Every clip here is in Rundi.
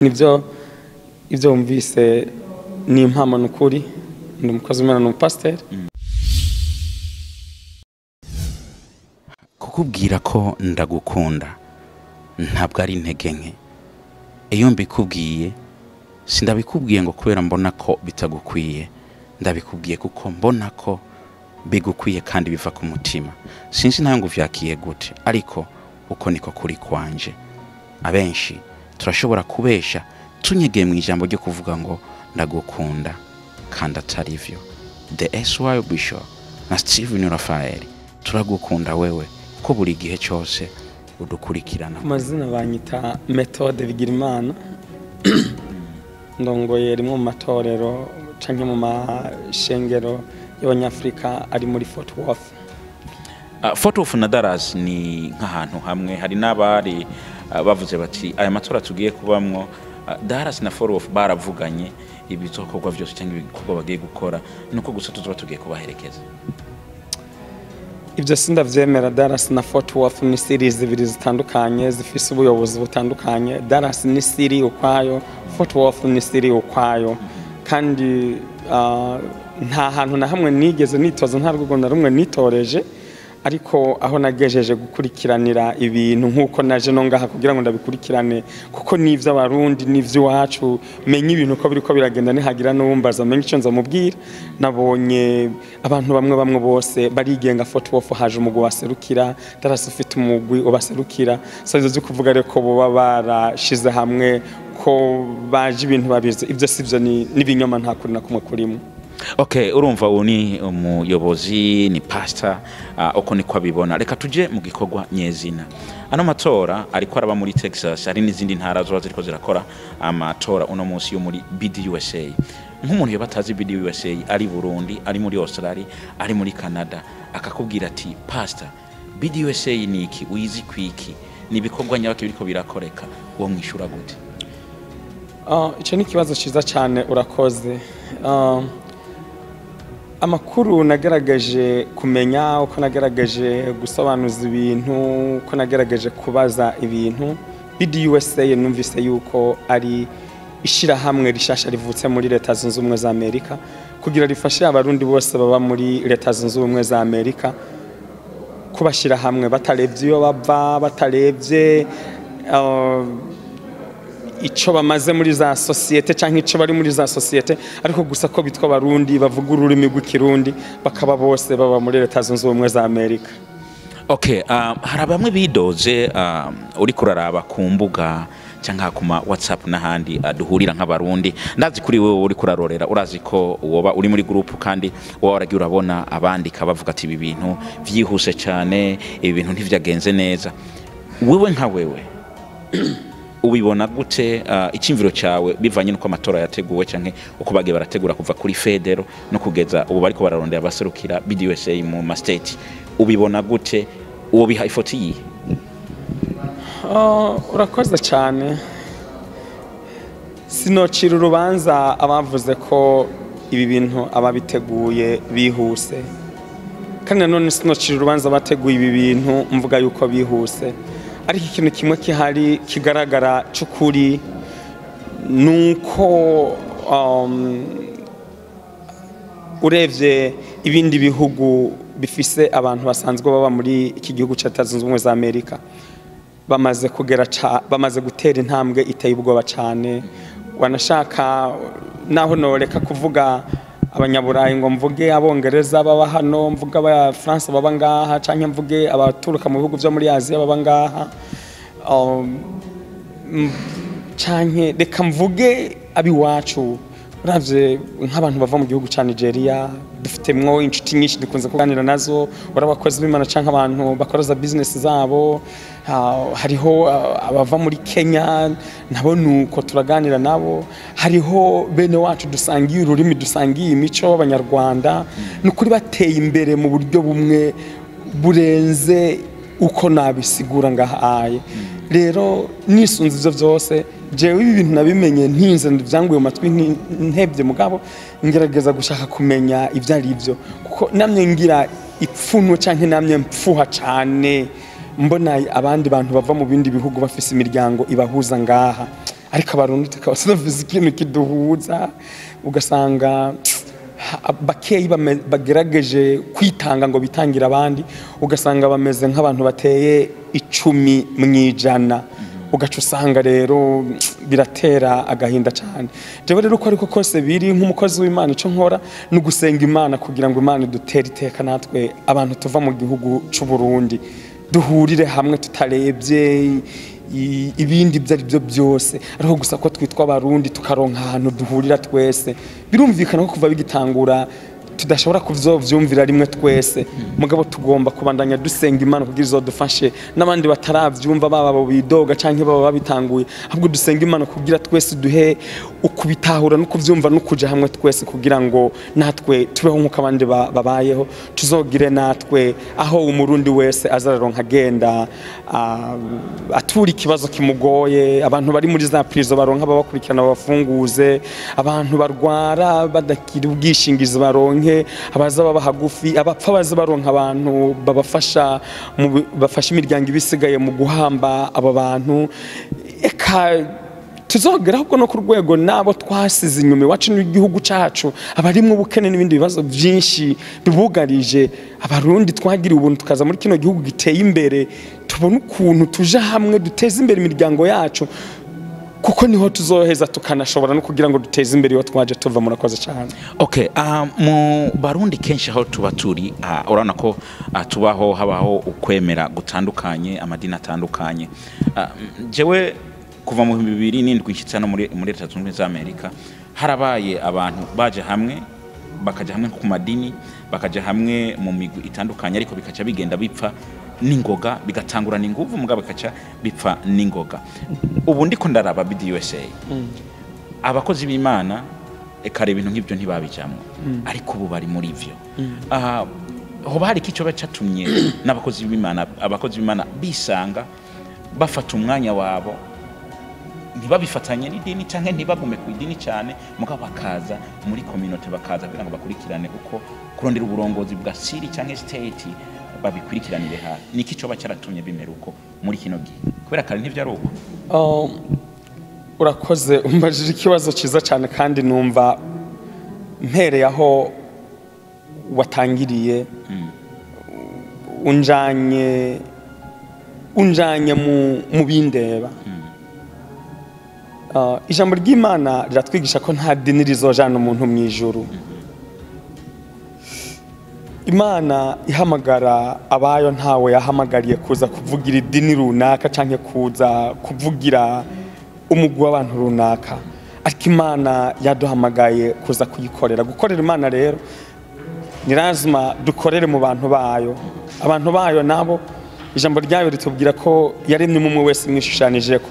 Nibyo, ibyo wumvise ni impamo, ni ukuri. Ndi umukozi w'Imana, ni umupasiteri. Kukubwira ko ndagukunda ntabwo ari intege nke. Iyo mbikubwiye, sindabikubwiye ngo kubera mbona ko bitagukwiye, ndabikubwiye kuko mbona ko bigukwiye kandi biva ku mutima. Sinzi nawe ngo uvyakiye gute, ariko uko niko kuri kwanje. Abenshi turashobora kubesha tunyegeye mu ijambo ryo kuvuga ngo ndagukunda kandi atari vyo. The SY Bishop na Steven Raphael turagukunda wewe ko buri gihe cyose udukurikirana. Ku mazina banyita Methode Bigirimana, ndongoye rimwe mu matorero canke mu mashengero y'Abanyafrika ari muri Fort Worth. Fort Worth na Dallas ni nk'ahantu hamwe. Hari n'abari bavuze bati aya matora tugiye kubamwo, Dallas na Fort Worth baravuganye ibizokorwa byose cyangwa ibikorwa bagiye gukora, nuko gusa tuzoba tugiye kubaherekeza. Ibyo sindavyemera. Dallas na Fort Worth ni cities zibiri zitandukanye, zifise ubuyobozi butandukanye. Dallas ni city ukwayo, Fort Worth ni city ukwayo, kandi nta hantu na hamwe nigeze nitoza, nta rwego na rumwe nitoreje. Ariko aho nagejeje gukurikiranira ibintu, nk'uko naje no ngaha kugira ngo ndabikurikirane, kuko n'ivy'Abarundi n'ivy'iwacu, menye ibintu uko biriko biragenda, nihagira n'uwumbaza menye ico nzamubwira. Nabonye abantu bamwe bamwe bose barigenga. Fort Worth haje umugwi waserukira Dallas, ufite umugwi ubaserukira. So ivyo vyo kuvuga rero ko boba barashize hamwe, ko baje ibintu babizi, ivyo sivyo, ni n'ibinyoma, nta kuri na kumwe kurimo. Okay, urumva ubu ni umuyobozi, ni pastor, uko niko abibona. Reka tuje mu gikorwa nyezina. Ano matora ariko araba muri Texas, hari n'izindi ntara zoba ziriko zirakora amatora uno munsi yo muri BDUSA. Nk'umuntu yoba atazi BDUSA, ari Burundi, ari muri Australia, ari muri Canada, akakubwira ati: "Pastor, BDUSA ni iki? Uyizi kwiki? Ni ibikorwa nyabaki biriko birakoreka?" Uwo mwishura gute? Ico ni ikibazo ciza cyane, urakoze. Amakuru nagaragaje kumenya, uko nagaragaje gusobanuza ibintu, uko nagaragaje kubaza ibintu, BDUSA numvise yuko ari ishirahamwe rishasha rivutse muri Leta Zunze Ubumwe za Amerika kugira rifashe Abarundi bose baba muri Leta Zunze Ubumwe za Amerika, kubashira hamwe batarebye iyo bava, batarebye ico bamaze muri za sosiyete canke ico bari muri za sosiyete, ariko gusa ko bitwa Barundi, bavuga ururimi rw'Ikirundi, bakaba bose baba muri Leta Zunze Ubumwe za Amerika. Okay, hari bamwe bidoze, uriko uraraba ku mbuga cyangwa ku ma WhatsApp n'ahandi duhurira nk'Abarundi. Ndazi kuri wewe uriko urarorera, urazi ko woba uri muri group kandi woba waragiye urabona abandika bavuga ati ibi bintu vyihuse cyane, ibi bintu ntivyagenze neza. Wewe nka wewe ubibona gute? Icyumviro cyawe bivanye n'uko amatora yateguwe canke uko bagiye barategura kuva kuri federal no kugeza ubu bariko bararondera abaserukira BDUSA mu ma state, ubibona gute? Uwo biha ifoto yihe? Urakoze cyane. Sinocira urubanza abavuze ko ibi bintu ababiteguye bihuse, kandi nanone sinocira urubanza abateguye ibi bintu mvuga yuko bihuse. Ariko ikintu kimwe kihari kigaragara c'ukuri nuko urebye ibindi bihugu bifise abantu basanzwe baba muri iki gihugu cya Leta Zunze Ubumwe za Amerika, bamaze kugera bamaze gutera intambwe iteye ubwoba cyane. Wanashaka naho noreka kuvuga Abanyaburayi ngo mvuge Abongereza baba hano, mvuge Abafaransa baba ngaha, canke mvuge abaturuka mu bihugu vyo muri Aziya baba ngaha, canke reka mvuge abiwacu. Uravye nk'abantu bava mu gihugu ca Nigeria, dufitemwo inshuti nyinshi dukunze kuganira nazo, uri abakozi b'Imana canke abantu bakora za business zabo. Hariho abava muri Kenya, nabo nuko turaganira nabo. Hariho bene wacu dusangiye ururimi, dusangiye imico, b'Abanyarwanda. Ni ukuri bateye imbere mu buryo bumwe burenze uko nabisigura ngahaye. Rero nisunze ivyo vyose, jewe ibi bintu nabimenye ntinze, byanguye mu matwi ntebye, mugabo ngerageza gushaka kumenya ibyo ari byo, kuko namye ngira ipfunwe canke namye mpfuha cane mbona abandi bantu bava mu bindi bihugu bafise imiryango ibahuza ngaha. Ariko Abarundi tukaba tudavuze ikintu kiduhuza, ugasanga bakeyi bagerageje kwitanga ngo bitangire abandi, ugasanga bameze nk'abantu bateye 10%. Ugaca usanga rero biratera agahinda cyane. Jewe rero uko ariko kose biri, nk'umukozi w'Imana, ico nkora ni ugusenga Imana kugira ngo Imana idutere iteka natwe abantu tuva mu gihugu c'u Burundi, duhurire hamwe tutarebye ibindi ibyo ari byo byose, ariko gusa ko twitwa Abarundi, tukaronka ahantu duhurira twese. Birumvikana ko kuva bigitangura tudashobora kuvyumvira rimwe twese, mugabo tugomba kubandanya dusenga Imana kugira izodufashe n'abandi bataravyumva, baba abo bidoga canke baba babitanguye. Ahubwo dusenga Imana kugira twese duhe ukubitahura no kuvyumva no kuja hamwe twese, kugira ngo natwe tubeho nk'uko abandi babayeho, tuzogire natwe aho Umurundi wese azararonka agenda atura ikibazo kimugoye. Abantu bari muri za prison baronka ababakurikirana babafunguze, abantu barwara badakira ubwishingizi baronke abaza baba hagufi, abapfa baza baronka abantu babafasha bafasha imiryango ibisigaye mu guhamba abo bantu. Eka tuzogera ahubwo no ku rwego nabo twasize inyuma iwacu n'igihugu cacu, abarimwo ubukene n'ibindi bibazo byinshi bibugarije. Abarundi twagiriye ubuntu tukaza muri kino gihugu giteye imbere, tubona ukuntu tuja hamwe duteze imbere imiryango yacu, kuko niho tuzoheza tukanashobora no kugira ngo duteze imbere iyo twaje tuva. Murakoze cyane. Okay, mu Barundi kenshi aho tuba turi, urabona ko tubaho habaho ukwemera gutandukanye, amadini atandukanye. Jewe kuva mu 2007 nshyitsa no muri Leta Zunze Ubumwe za Amerika, harabaye abantu baje hamwe, bakaja hamwe ku madini, bakaja hamwe mu migwi itandukanye, ariko bikaca bigenda bipfa n'ingoga, bigatangurana inguvu, mugabo bikaca bipfa n'ingoga. Ubu ndiko ndaraba BDUSA, abakozi b'Imana kare ibintu nk'ibyo ntibabijamwo, ariko ubu bari muri vyo. Hoba hari ikico bacatumye n'abakozi b'Imana bisanga bafata umwanya wabo, ntibabifatanye n'idini canke ntibagume ku idini cyane, mugabo bakaza muri community, bakaza kugira ngo bakurikirane uko kurondera uburongozi bwa city canke state, babikurikiranire hafi? Niki coba cyaratumye bimera uko muri kino gihe, kubera kare ntivyari uko? Urakoze, umbajije ikibazo cyiza cyane, kandi numva mpereye aho watangiriye, unjanye mu bindeba. Ijambo ry'Imana riratwigisha ko nta dini rizojana umuntu mu ijuru. Imana ihamagara abayo, ntawe yahamagariye kuza kuvugira idini runaka canke kuza kuvugira umugwi w'abantu runaka, ariko Imana yaduhamagaye kuza kuyikorera. Gukorera Imana rero ni lazima dukorere mu bantu bayo. Abantu bayo nabo, ijambo ryayo ritubwira ko yaremye umwe wese mwishushanijeko.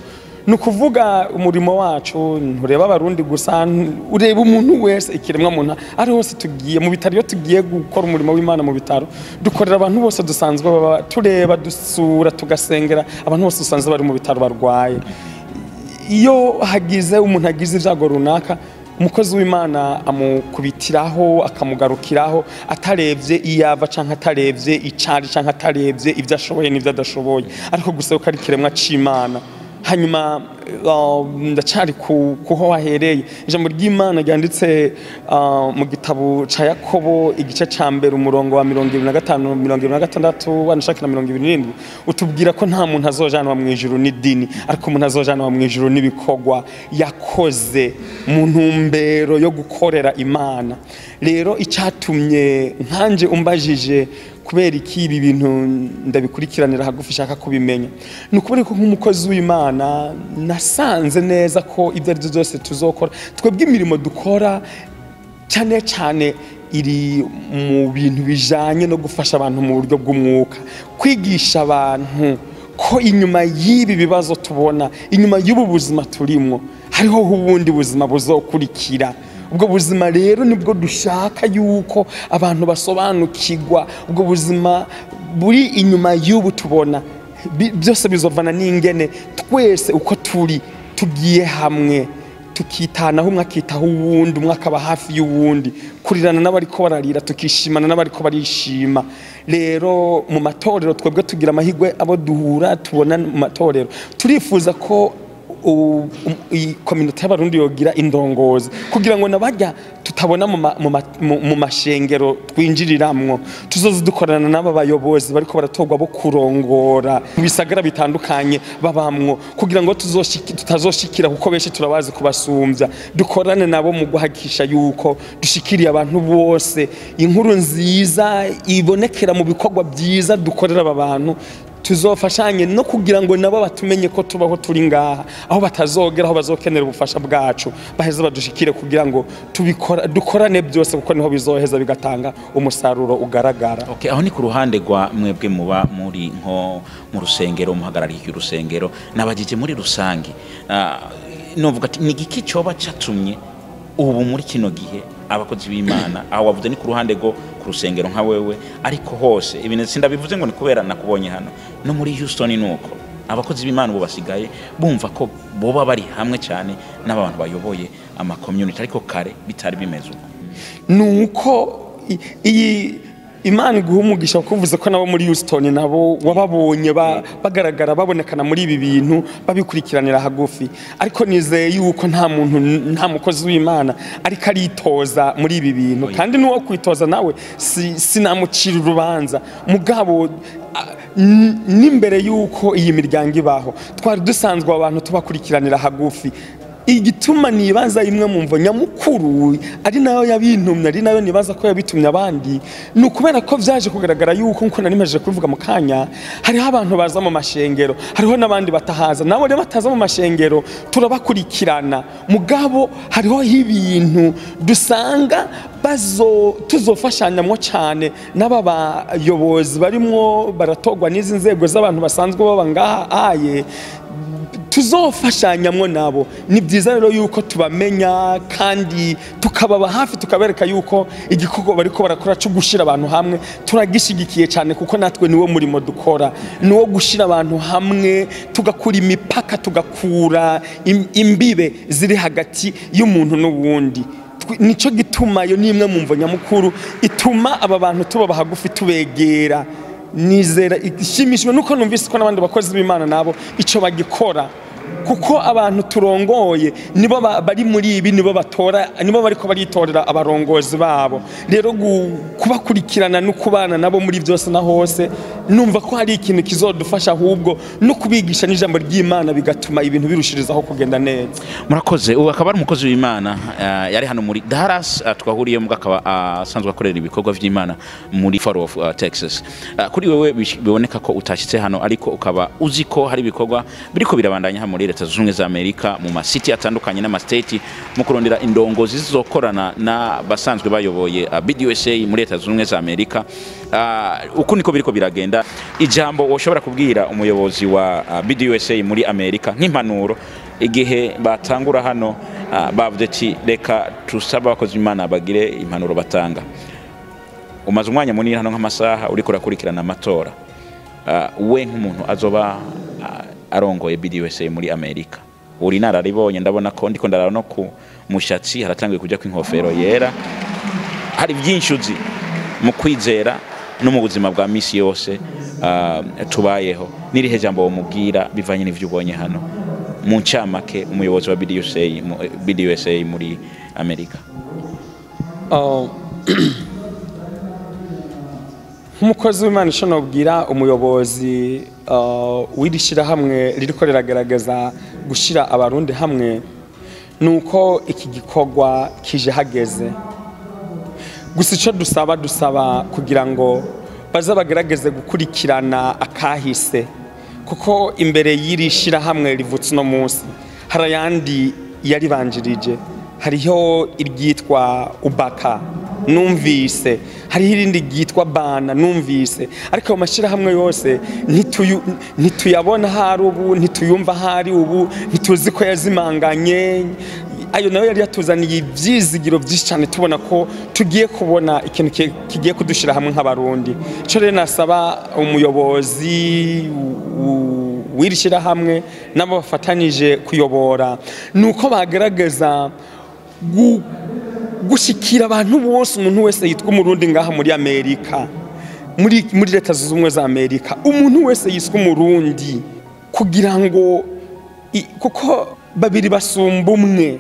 Ni ukuvuga umurimo wacu ntureba Abarundi gusa, ureba umuntu wese, ikiremwa muntu ari hose. Tugiye mu bitaro, iyo tugiye gukora umurimo w'Imana mu bitaro, dukorera abantu bose dusanzwe baba tureba, dusura, tugasengera abantu bose dusanzwe bari mu bitaro barwaye. Iyo hagize umuntu agize ibyago runaka, umukozi w'Imana amukubitiraho, akamugarukiraho, atarebye iyo ava canke atarebye icari canke atarebye ibyo ashoboye n'ibyo adashoboye, ariko gusa yuko ari ikiremwa c'Imana. Hanyuma ndacari kuho wahereye. Ijambo ry'Imana ryanditse mu gitabo ca Yakobo, igice ca mbere, umurongo wa 25, 26, wanashaka na 27, utubwira ko nta muntu azojanwa mu ijuru n'idini, ariko umuntu azojanwa mu ijuru n'ibikorwa yakoze mu ntumbero yo gukorera Imana. Rero icyatumye nkanje umbajije kubera iki ibi bintu ndabikurikiranira hagufi, shaka kubimenya, ni ukubera ko nk'umukozi w'Imana nasanze neza ko ibyo ari byo byose tuzokora twebwe, imirimo dukora cyane cyane iri mu bintu bijanye no gufasha abantu mu buryo bw'umwuka, kwigisha abantu ko inyuma y'ibi bibazo tubona, inyuma y'ubu buzima turimwo, hariho ubundi buzima buzokurikira. Ubwo buzima rero nibwo dushaka yuko abantu basobanukirwa. Ubwo buzima buri inyuma y'ubu tubona, byose bizovana n'ingene twese uko turi tugiye hamwe, tukitanaho, umwe akitaho uwundi, umwe akaba hafi y'uwundi, kurirana n'abariko bararira, tukishimana n'abariko barishima. Rero mu matorero twebwe tugira amahirwe, abo duhura tubona mu matorero, turifuza ko Communauté y'Abarundi yogira indongozi kugira ngo nabajya tutabona mu mashengero twinjiriramwo, tuzoze dukorana n'aba bayobozi bariko baratorwa bo kurongora mu bisagara bitandukanye babamwo, kugira ngo tutazoshikira, kuko benshi turabazi kubasumbya. Dukorane nabo mu guhakisha yuko dushikiriye abantu bose inkuru nziza ibonekera mu bikorwa byiza dukorera aba bantu. Tuzofashanye no kugira ngo nabo batumenye ko tubaho, turi ngaha, aho batazogera, aho bazokenera ubufasha bwacu, baheze badushikire kugira ngo tubikora, dukorane byose, kuko niho bizoheza bigatanga umusaruro ugaragara. Okay, aho ni ku ruhande rwa mwebwe muba muri nko mu rusengero, muhagarariye urusengero. Nabagije muri rusange, novuga ati ni igiki coba catumye ubu muri kino gihe abakozi b'Imana, aho wavuze ni ku ruhande rwo ku rusengero nka wewe, ariko hose ibintu sindabivuze ngo ni kubera nakubonye hano, no muri Houston nuko abakozi b'Imana ubu basigaye bumva ko boba bari hamwe cyane n'abantu bayoboye ama community, ariko kare bitari bimeze uko? Nuko iyi Imana iguha umugisha kuko uvuze ko nabo muri Houston nabo wababonye bagaragara, babonekana muri ibi bintu, babikurikiranira hagufi. Ariko nizeye yuko nta muntu, nta mukozi w'Imana ariko aritoza muri ibi bintu, kandi n'uwo kwitoza nawe sinamucira urubanza. Mugabo n'imbere yuko iyi miryango ibaho, twari dusanzwe abantu tubakurikiranira hagufi. Igituma nibaza, imwe mu mvo nyamukuru ari nayo yabintumye, ari nayo nibaza ko yabitumye abandi, ni ukubera ko vyaje kugaragara yuko, nkuko nari mpejeje kubivuga mu kanya, hariho abantu baza mu mashengero, hariho n'abandi batahaza. Nabo rero bataza mu mashengero turabakurikirana, mugabo hariho ibintu dusanga bazo tuzofashanyamwo cyane n'aba bayobozi barimwo baratorwa n'izi nzego z'abantu basanzwe baba ngaha aye, tuzofashanyamwo nabo. Ni byiza rero yuko tubamenya kandi tukababa hafi, tukabereka yuko igikorwa bariko barakora cyo gushira abantu hamwe turagishigikiye cyane, kuko natwe niwo murimo dukora, niwo gushira abantu hamwe, tugakura imipaka, tugakura imbibe ziri hagati y'umuntu n'uwundi. Nico gituma iyo ni imwe mu mvo nyamukuru ituma aba bantu tubaba hagufi, tubegera. Nizera, ishimishijwe nuko numvise ko n'abandi bakozi b'Imana nabo ico bagikora, kuko abantu turongoye nibo bari muri ibi, nibo batora, nibo bariko baritorera abarongozi babo. Rero kubakurikirana no kubana nabo muri byose na hose, numva ko hari ikintu kizodufasha, ahubwo no kubigisha n'ijambo ry'Imana, bigatuma ibintu birushirizaho kugenda neza. Murakoze. Ubu akaba ari umukozi w'Imana, yari hano muri Dallas, twahuriyemo, akaba asanzwe akorera ibikorwa vy'Imana muri Fort Worth, Texas. Kuri wewe biboneka ko utashyitse hano, ariko ukaba uzi ko hari ibikorwa biriko birabandanya hano muri Leta Zunze Ubumwe za Amerika mu masiti atandukanye n'amastate mu kurondera indongozi zizokorana n'abasanzwe bayoboye BDUSA muri Leta Zunze Ubumwe za Amerika. Uku niko biriko biragenda. Ijambo woshobora kubwira umuyobozi wa BDUSA muri Amerika nk'impanuro, igihe batangura hano bavuze ati reka tusabe abakozi b'Imana bagire impanuro batanga. Umaze umwanya munini hano, nk'amasaha uriko urakurikirana amatora, we nk'umuntu azoba arongoye BDUSA muri Amerika, uri inararibonye, ndabona ko ndiko ndaraba no ku mushatsi haratanguye kuja kw'inkofero yera, hari byinshi uzi mu kwizera no mu buzima bwa misi yose tubayeho, n'irihe jambo womubwira bivanye n'ivyo ubonye hano, mu ncamake, umuyobozi wa BDUSA, BDUSA muri Amerika? Nk'umukozi w'Imana, icyo nobwira umuyobozi w'iri shyirahamwe ririko riragaragaza gushyira Abarundi hamwe ni uko iki gikorwa kije hageze. Gusa icyo dusaba kugira ngo baze bagerageze gukurikirana akahise, kuko imbere y'iri shyirahamwe rivutse uno munsi hari ayandi yaribanjirije. Hariho iryitwa Ubaka numvise, hariho irindi ryitwa Bana numvise, ariko ayo mashyirahamwe yose ntituyabona ahari ubu, ntituyumva ahari ubu, ntituzi ko yazimanganye. Ayo nayo yari yatuzaniye ibyizigiro byinshi cyane, tubona ko tugiye kubona ikintu kigiye kudushyira hamwe nk'Abarundi. Icyo rero nasaba umuyobozi w'iri shyirahamwe n'abo bafatanyije kuyobora ni uko bagaragaza gushikira abantu bose, umuntu wese yitwa Umurundi ngaha muri Amerika, muri Leta Zunze Ubumwe za Amerika, umuntu wese yiswe Umurundi, kugira ngo Kuko babiri basumba umwe.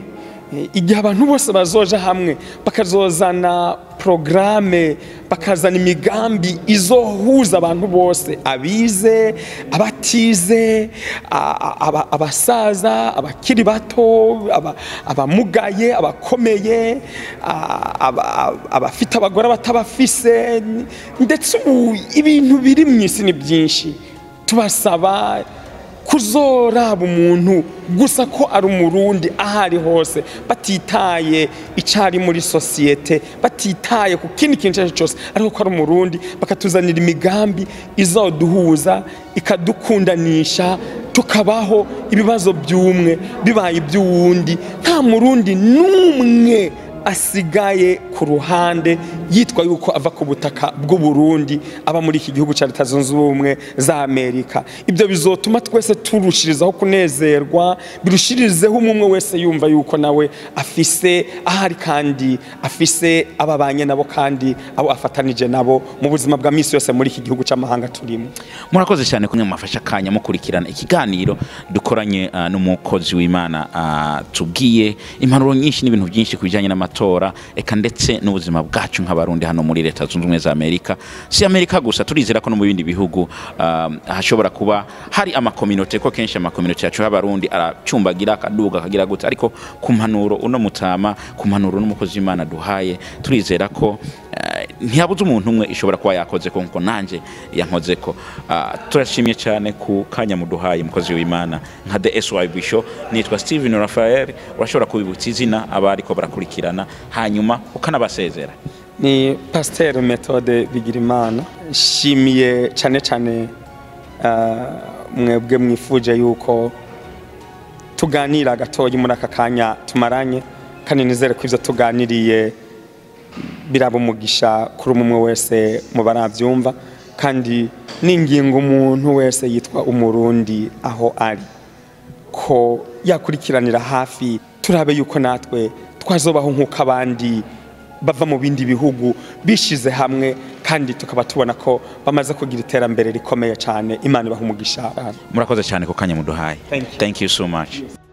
Igihe abantu bose bazoja hamwe bakazozana programme, bakazana imigambi izohuza abantu bose, abize, abatize, abasaza, abakiri bato, abamugaye, abakomeye, abafite abagore, abatabafise, ndetse ubu ibintu biri mu isi ni byinshi. Tubasaba kuzoraba umuntu gusa ko ari Umurundi aho ari hose, batitaye icari muri sosiyete, batitaye ku kindi kintu icyo ari cyo cyose, ariko ko ari Umurundi, bakatuzanira imigambi izoduhuza, ikadukundanisha, tukabaho ibibazo by'umwe bibaye iby'uwundi, nta Murundi n'umwe asigaye ku ruhande yitwa yuko ava ku butaka bw'u Burundi, aba muri iki gihugu cya Leta Zunze Ubumwe za Amerika. Ibyo bizotuma twese turushirizaho kunezerwa, birushirizeho umwe wese yumva yuko nawe afise ahari, kandi afise ababanye nabo, kandi abo afatanije nabo mu buzima bwa misi yose muri iki gihugu cy'amahanga turimo. Murakoze cyane kumwe mufasha akanya mukurikirana ikiganiro dukoranye n'umukozi w'Imana, tubwiye impanuro nyinshi n'ibintu byinshi ku bijyanye n'amatora, eka ndetse n'ubuzima bwacu nk'Abarundi hano muri Leta Zunze Ubumwe za Amerika. Si Amerika gusa, turizera ko no mu bindi bihugu hashobora kuba hari amakominote, ko kenshi amakominote yacu y'Abarundi aracumbagira, akaduga, akagira gute, ariko ku mpanuro uno mutama, ku mpanuro n'umukozi w'Imana duhaye, turizera ko ntiyabuze umuntu umwe ishobora kuba yakoze ko, nkuko nanje yankoze ko. Turashimye cyane ku kanya muduhaye, mukozi w'Imana. Nka The SYB Show, nitwa Steven Raphael. Urashobora kubibutsa izina abariko barakurikirana, hanyuma ukanabasezera. Ni Pasteur Methode Bigirimana. Nshimiye cyane cyane mwebwe mwifuje yuko tuganira gatoyi muri aka kanya tumaranye, kandi nizere ko ivyo tuganiriye biraba umugisha kuri umwe wese mu baravyumva, kandi n'ingingo umuntu wese yitwa Umurundi aho ari ko yakurikiranira hafi, turabe yuko natwe twazobaho nk'uko abandi bava mu bindi bihugu bishize hamwe, kandi tukaba tubona ko bamaze kugira iterambere rikomeye cyane. Imana ibaha umugisha. Murakoze cyane ku kanya muduhaye. Thank you. Thank you so much. Yes.